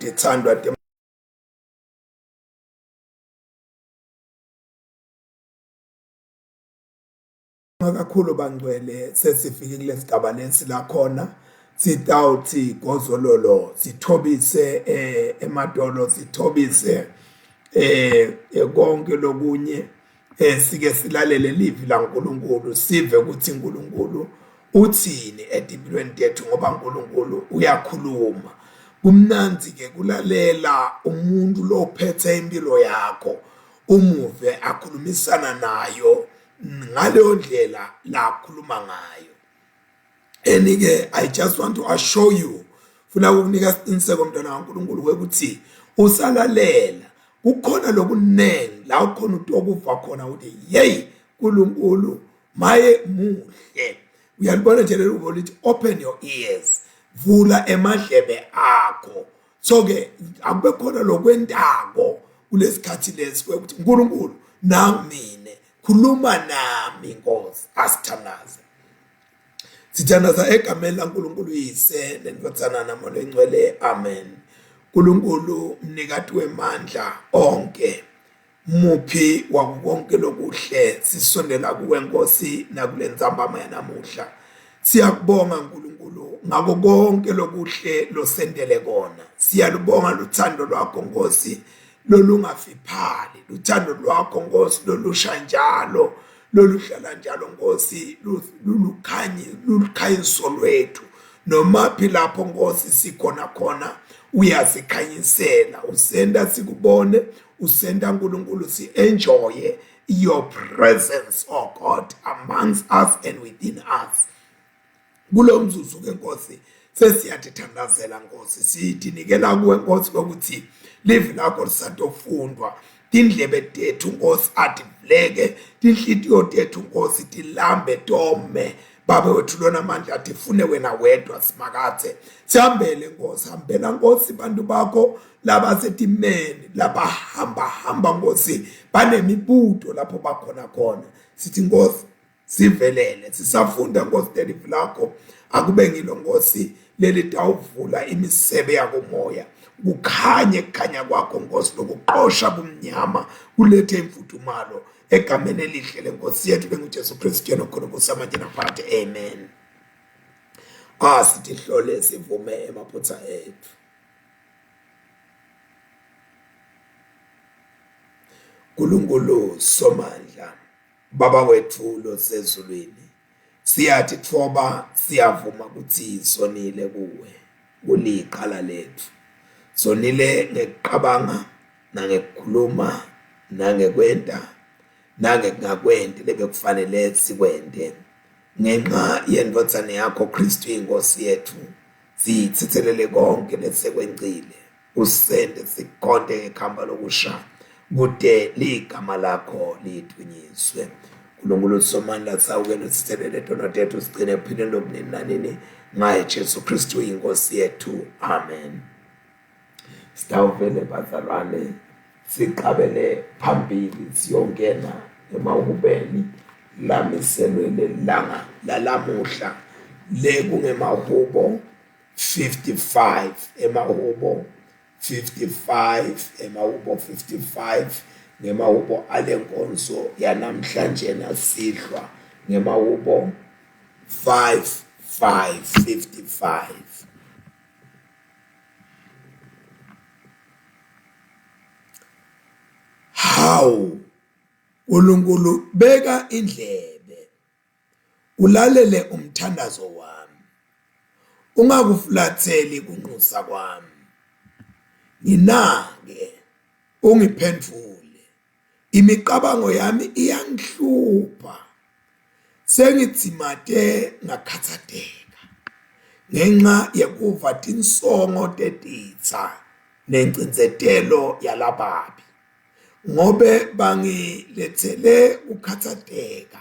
tithandwa kakhulu bangcwele sesifike kulesigaba lesi la khona sitawuthi gozololo sithobise eh emadolo sithobise eh, eh konke lokunye eh sike silalele livi laNkuluNkulu sive ukuthi uNkulunkulu uthini etimpilweni tethu ngoba uNkulunkulu uyakhuluma kumnandzi ke kulalela umuntu lophethe impilo yakho umuve akhulumisana nayo ngaleyo ndlela lakhuluma ngayo and ke i just want to assure you funa ukukunika isiqiniseko mntwana kaNkuluNkulu ukuthi usalalela kukhona lokuningi la ukhona utokuva khona ukuthi hey uNkulunkulu maye muhle uyalibona nje lelo hubo lithi open your ears vula emadlebe akho so ke akube khona lokwentako kulesikhathi lesi kwekuthi uNkulunkulu nangimine khuluma nami Nkosi asithandaze sithandaza egameni laNkulunkulu uyise nendvodzana namoya oyingcwele amen uNkulunkulu mnikati wemandla onke muphi wako konke lokuhle sisondela kuwe Nkosi nakule ntsambama yanamuhla siyakubonga uNkulunkulu ngako konke lokuhle losendele kona siyalubonga luthando lwakho Nkosi lolungafiphali luthando lwakho Nkosi lolusha njalo loluhlala njalo Nkosi lulukhanyi lulukhanyiso lwethu nomaphi lapho Nkosi sikhona khona uyasikhanyisela usenda sikubone usenda uNkulunkulu si-enjoye your presence oh God amongst us and within us kulo mzuzu ke Nkosi sesiyatithandazela Nkosi sidinikela kuwe Nkosi kokuthi livi lakho lisatofundwa tindlebe tethu Nkosi ativuleke tinhlitiyo tethu Nkosi tilambe tome babe wethu lona mandla tifune wena wedwa simakathe sihambele Nkosi hambela Nkosi bantu bakho labasetimeni labahamba hamba Nkosi banemibuto lapho bakhona khona sithi Nkosi sivelele sisafunda Nkosi lelivi lakho akube ngilo Nkosi leli tawuvula imisebe yakomoya kukhanye kukhanya kwakho Nkosi lokuqosha bumnyama kulethe imfudumalo egameni elihle lenkosi yethu lenguJesu Kristu yena okhona kusamanje naphakade amen asithi hlole sivume emaphutha ethu Nkulunkulu somandla Baba wethu losezulwini, siyathi thoba siyavuma ukuthi sonile kuwe, kuliqala lethu. Sonile ngekuqabanga nangekukhuluma nangekwenta nangekungakwenti lebekufanele sikwente ngenxa yendvodzana yakho Kristu inkosi yethu sithethelele konke lesekwencile usende sikhonte ngekhamba lokusha kude ligama lakho lidunyiswe uNkulunkulu somandla sawukela usithelele tono tethu sigcine ekuphileni lokunini nanini ngaye Jesu Kristu inkosi yethu amen sitawuvele bazalwane siqabele phambili siyongena emahubeni lamiselwe lelanga lalamuhla le kungemahubo 55 emahubo 55 emahubo 55 ngemahubo alenkonzo yanamhlanje nasihlwa ngemahubo 5 5 55 Hawu uNkulunkulu beka indlebe ulalele umthandazo wami ungakufulatheli kunxusa kwami nginake ungiphendvule imicabango yami iyangihlupha sengidzimate ngakhathateka ngenxa yekuva tinsongo tetitsa nencindzetelo yalababi ngobe bangilethele kukhatsateka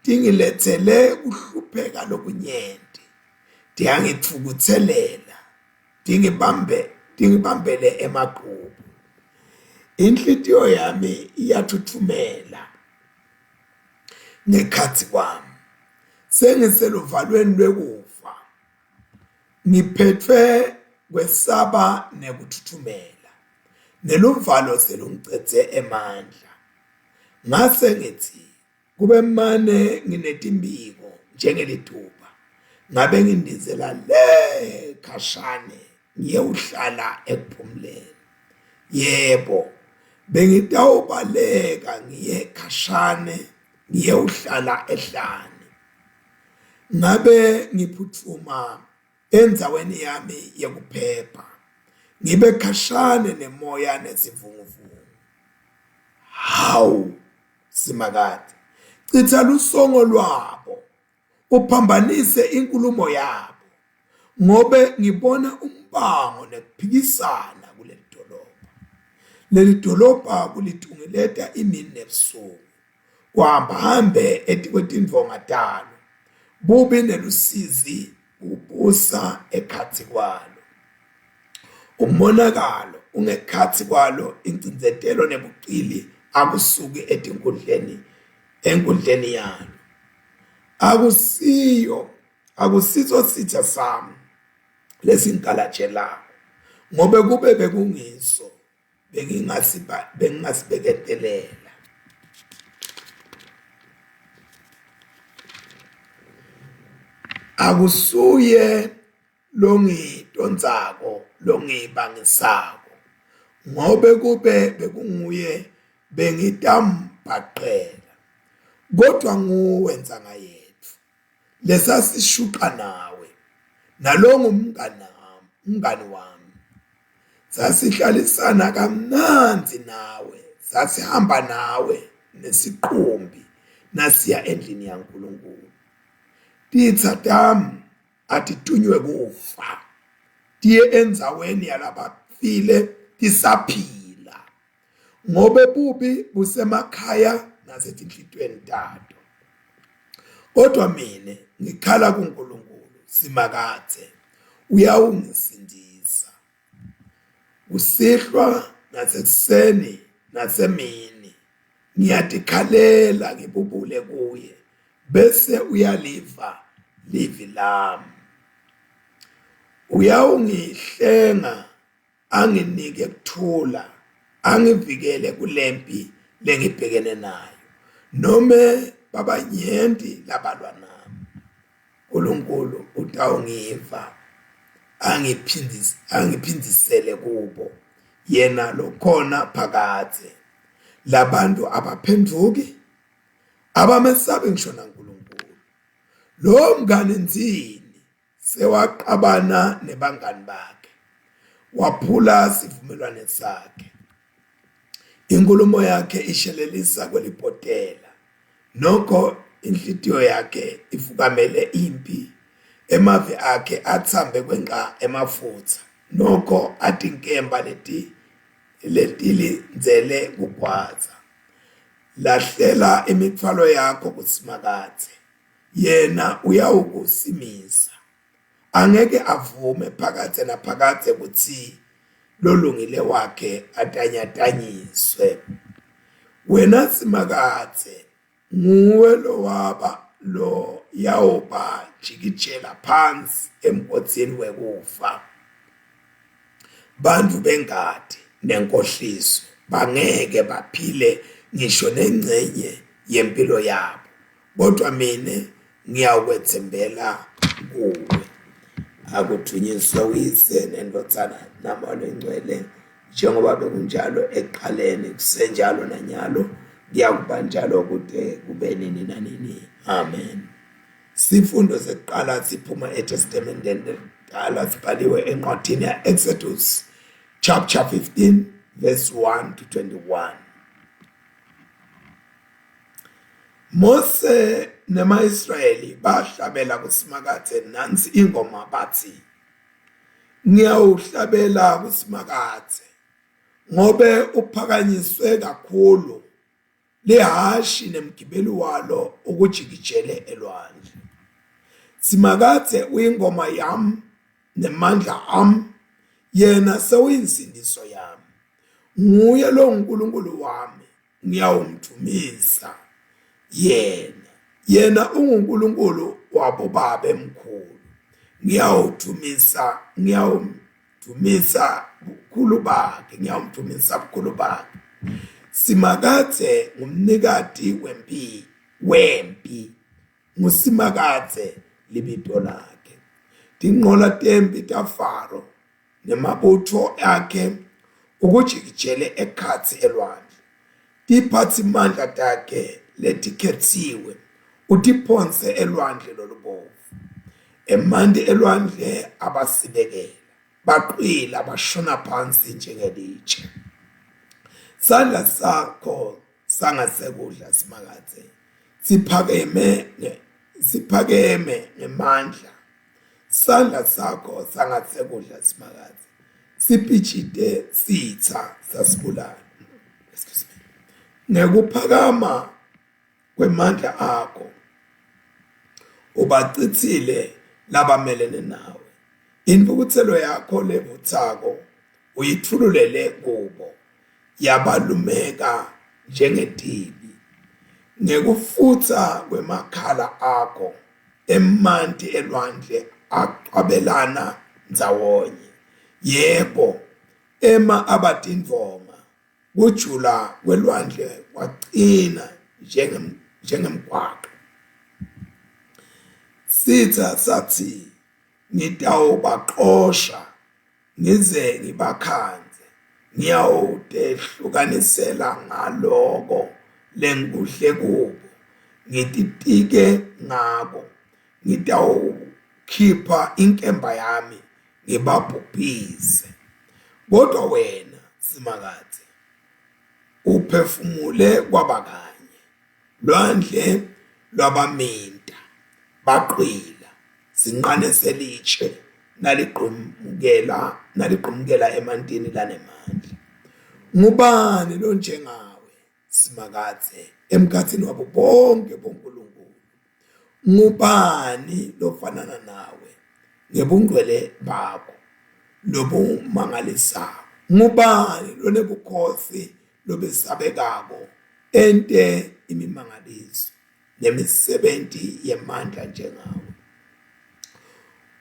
tingiletsele kuhlupheka lokunyenti tiyangitfukutselela tingibambe tingibambele emagqubu inhlitiyo yami iyathuthumela ngekhatsi kwami sengiseluvalweni lwekufa ngiphetfwe kwesaba nekuthuthumela, neluvalo selungicedze emandla. Ngase ngithi, Kube mane nginetimphiko njengelituba, ngabe ngindizela le khashane ngiyewuhlala ekuphumuleni. Yebo, bengitawubaleka ngiye khashane ngiyewuhlala ehlane. Ngabe ngiphutfuma endzaweni yami yekuphepha, ngibe khashane nemoya nesivunguvungu. Hawu! Simakadze, chitsa lusongo lwabo, uphambanise inkulumo yabo, ngobe ngibona umbango nekuphikisana kuleli dolobha. Leli dolobha kulitungeleta imini nebusuku, kuhambahambe etikwetindvonga talo, bubi nelusizi kubusa ekhatsi kwalo. Umonakalo ungekhatsi kwalo, incindzetelo nebucili akusuki etinkundleni enkundleni yalo. Akusiyo akusiso sitha sami lesingikalajelako ngobe kube bekungiso bengingasibeketelela. Akusuye longitondzako longibangisako ngobe kube bekunguye bengitambhaqela kodwa nguwe ntsanga yetfu lesasishuqa nawe nalongumngani umngani wami sasihlalisana kamnandzi nawe sasihamba nawe nesiqumbi nasiya endlini yaNkulunkulu titsa tami atitunywe kufa tiye endzaweni yalabafile tisaphila ngobe bubi busemakhaya nasetinhlitiyweni tato kodwa mina ngikhala kuNkulunkulu Simakadze uyawungisindisa kusihlwa nasekuseni nasemini ngiyatikhalela ngibubule kuye bese uyaliva livi lami uyawungihlenga anginike kuthula angivikele kulempi lengibhekene nayo nome babanyenti labalwa nami uNkulunkulu utawungiva angiphindise angiphindzisele kubo yena lokhona phakadze labantu abaphendvuki abamesabi ngisho naNkulunkulu lo mngane ndzini sewaqabana nebangani bakhe waphula sivumelwane sakhe inkulumo yakhe ishelelisa kwelibhotela nokho inhlitiyo yakhe ifukamele impi emavi akhe athambe kwenqa emafutha nokho atinkemba leti letilindzele kugwaza lahlela imithwalo yakho kuSimakadze yena uyawukusimisa angeke avume phakadze naphakadze kutsi lolungile wakhe atanyatanyiswe wena Simakadze nguwe lowaba lo yawubajikijela phansi emgodzini wekufa bantfu bengati nenkohliso bangeke baphile ngisho nengcenye yempilo yabo kodwa mina ngiyawukwetsembela kuwe akudvunyiswe uyise nendvodzana namoya longcwele njengoba bekunjalo ekuqaleni kusenjalo nanyalo kuyakuba njalo kude kube nini nanini amen sifundo sekuqala siphuma eTestamenteni elidala sibhaliwe encwadini ya-Exodus chapter 15 verse 1 to 21 Mose nemaIsrayeli bahlabela kuSimakadze nansi ingoma bathi Ngiyawuhlabela kuSimakadze ngobe uphakanyiswe kakhulu lihhashi nemgibeli walo ukujikijele elwandle. Simakadze uyingoma yami nemandla ami yena sewuyinsindiso yami. Nguye lo nguNkulunkulu wami ngiyawumdvumisa yena yena unguNkulunkulu wabobabe mkhulu ngiyawudvumisa. Dvumisa bukhulu bakhe, ngiyawumdvumisa bukhulu bakhe. Simakadze ngumnikati wempi, wempi nguSimakadze libito lakhe. Tinqola tempi taFaro nemabutfo akhe ukujikijele ekhatsi elwandle. Tiphatsimandla takhe letikhetsiwe utiphonse elwandle lolubovu. Emanti elwandle abasibekela, baqwila bashona phansi njengelitshe. Sandla sakho sangasekudla Simakadze siphakeme siphakeme ngemandla. Sandla sakho sangasekudla Simakadze sipitshite sitha sasibulala. Excuse me. Ngekuphakama kwemandla akho ubacitsile labamelene nawe. Intfukutselo yakho levutsako uyitfululele kubo yabalumeka njengetibi. Ngekufutsa kwemakhala akho emanti elwandle acwabelana ndzawonye. Yebo, ema aba tindvonga, kujula kwelwandle kwacina njengemgwaqo. Sitsa satsi, Ngitawubaxosha ngize ngibakhandze, ngiyawutehlukanisela ngaloko lengikuhle kubo, ngititike ngako. Ngitawukhipha inkemba yami ngibabhubhise. Kodwa wena Simakadze uphefumule kwaba kanye. Lwandle lwabaminta, baqwila, sinqane selitshe naligqumukela naligqumukela emantini lanemandla. Ngubani lonjengawe, Simakadze, emkhatsini wabo bonke bonkulunkulu? Ngubani lofanana nawe ngebungcwele bakho lobumangalisako? Ngubani lonebukhosi lobesabekako ente imimangaliso nemisebenti yemandla njengawe.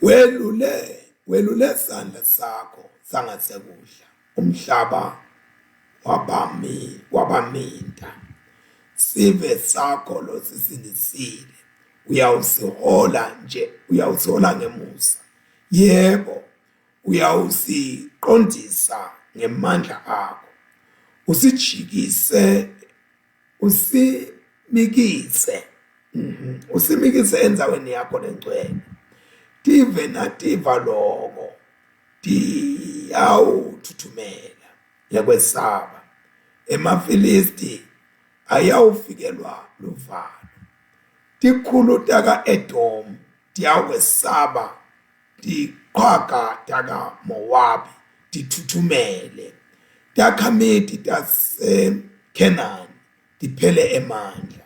Welule welule sandla sakho sangasekudla umhlaba wabami wabaminta sive sakho losisindisile uyawusihola nje uyawusihola ngemusa yebo uyawusiqondisa ngemandla akho usijikise usimikise mhm, usimikise endzaweni yakho lengcwele tive nativa loko tiyawuthuthumela ngekwesaba emaFilisti ayawufikelwa luvalo tikhulu taka-Edomu tiyawukwesaba Tiqhwaga takaMowabi tithuthumele, takhamiti taseKhenani tiphele emandla.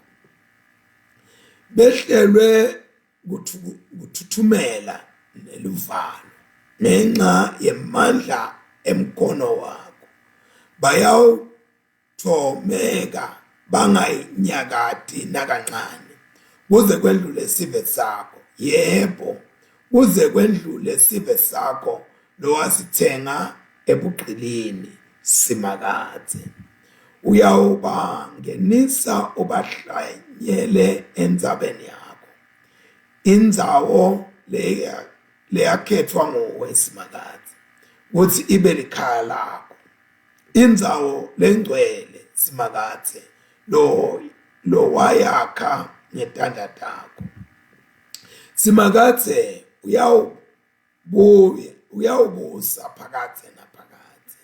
Behlelwe kuthuthumela neluvalo ngenxa yemandla emkhono wakho. Bayawu Thomeka bangayinyakati nakancane kuze kwendlule sive sakho yebo kuze kwendlule sive sakho lowasithenga ebugqilini Simakadze uyawubangenisa ubahlanyele entsabeni yakho indzawo leyakhethwa nguwe Simakadze kutsi ibe likhaya lakho Indzawo lengcwele Simakadze lo lowayakha ngetandla takho. Simakadze uyawubuye uyawubusa phakadze naphakadze.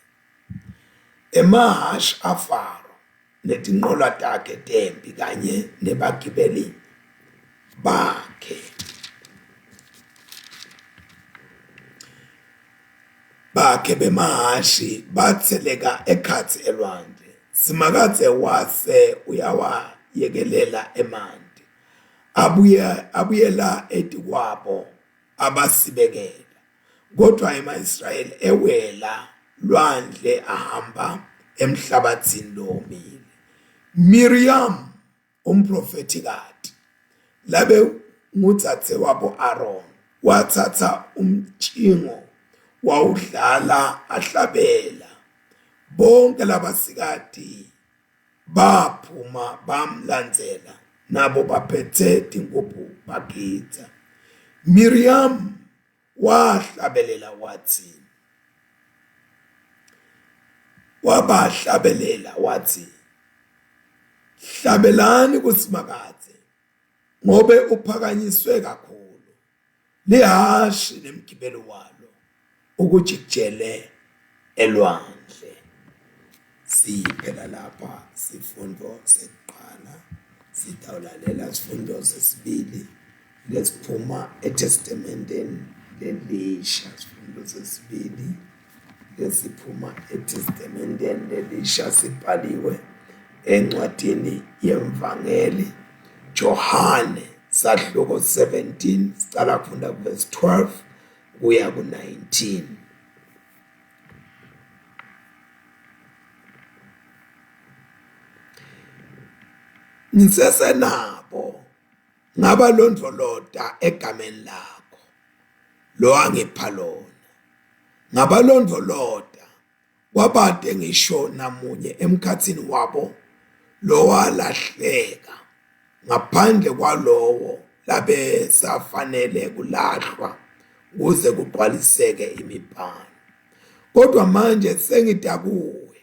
Emahhashi aFaro netinqola takhe temphi kanye nebagibeli bakhe. Bakhe bemahhashi batseleka ekhatsi elwandle. Simakadze wase uyawayekelela emanti, abuye abuyela etikwabo abasibekela. Kodvwa ema-Israyeli ewela lwandle ahamba emhlabatsini lowomile. Miriyamu umprofethikati labe ngudzadze wabo Aaron watsatsa umtjingo wawudlala ahlabela. Bonke labasikati baphuma bamlandzela nabo baphethe tingubhu bagidza. Miriam wahlabelela watsi wabahlabelela watsi hlabelani kuSimakadze ngobe uphakanyiswe kakhulu lihhashi nemgibelo walo ukujikijele elwandle. Siphela lapha sifundo sekuqala sitawulalela sifundo sesibili lesiphuma eTestamenteni lelisha sifundo sesibili lesiphuma eTestamenteni lelisha sibhaliwe encwadini yemvangeli Johane sahluko 17 sicala kufunda kuverse 12 kuya ku-19. Ngisesenabo ngabalondvolota egameni lakho lowangipha lona ngabalondvolota kwabate ngisho namunye emkhatsini wabo lowalahleka ngaphandle kwalowo labesafanele kulahlwa kuze kugcwaliseke imibhalo kodwa manje sengitakuwe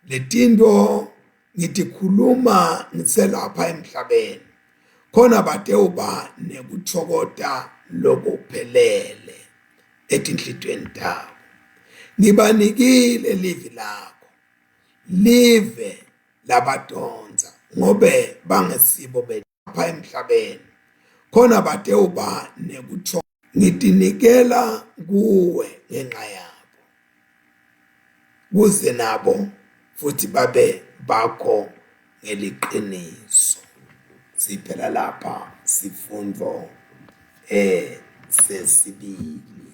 Letinto ngitikhuluma ngiselapha emhlabeni, khona batewuba nekutfokota lokuphelele etinhlitiyweni tabo. Ngibanikile livi lakho, live labatondza, ngobe bangesibo belapha emhlabeni, khona batewuba nekutfokota. Ngitinikela kuwe ngenxa yabo, kuze nabo futhi babe bakho ngeliqiniso. Siphela lapha sifundo eh sesibili.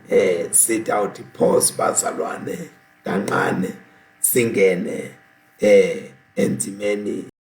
Eh sitawuthi pause bazalwane kancane singene eh endzimeni.